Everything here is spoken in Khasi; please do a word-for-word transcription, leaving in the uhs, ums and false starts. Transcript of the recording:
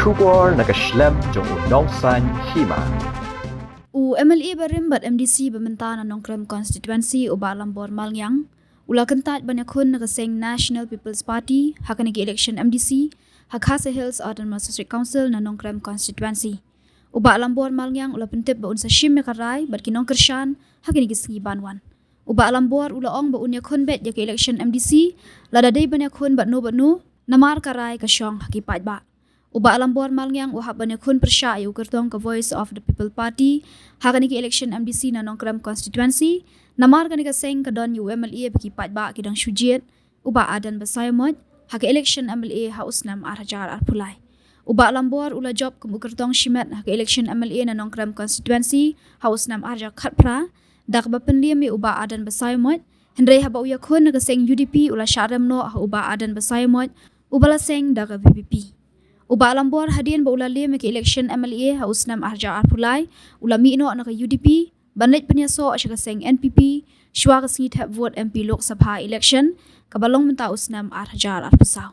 Khubor na ka shlem jong u Nongsaiñ Hima. U M L A barim bad M D C ba mynta na Nongkrem Constituency u Bah Lambor Malngiang u la kyntait ban ïakhun na ka seng National People's Party ha kane ka election M D C ha Khasi Hills Autonomous District Council na Nongkrem Constituency. U Bah Lambor Malngiang u la pyntip ba un sa shim ïa ka rai bad ki nongkyrshan ha kine ki sngi ban wan. U Bah Lambor u la ong ba un ïakhun beit ïa ka election M D C lada dei ban ïakhun bad no bad no, namar ka rai ka shong ha ki paidbah. U Bah Lambor Malngiang u hap ban ïakhun pyrshah ïa u kyrtong ka Voice of the People Party ha kane ka election M D C na Nongkrem Constituency, namar kane ka seng ka don ïa u M L A ba ki paidbah ki dang shu jied, u Bah Ardent Basaiawmoit, ha ka election M L A ha u snem ar hajar arphew lai. U Bah Lambor u la jop kum u kyrtong shimet ha ka election M L A na Nongkrem Constituency ha u snem ar hajar khatphra da kaba pynliem ïa u Bah Ardent Basaiawmoit, hynrei haba u ïakhun na ka seng U D P u la shah rem noh ha u Bah Ardent Basaiawmoit uba la seng da ka V P P. U Bah Lambor hadien ba u la liem ïa ka election M L A ha u snem ar hajar arphew lai u la mih noh na ka U D P ban leit pynïasoh sha ka seng N P P shuwa ka sngi thep vote M P Lok Sabha election kaba long mynta u snem ar hajar arphew saw.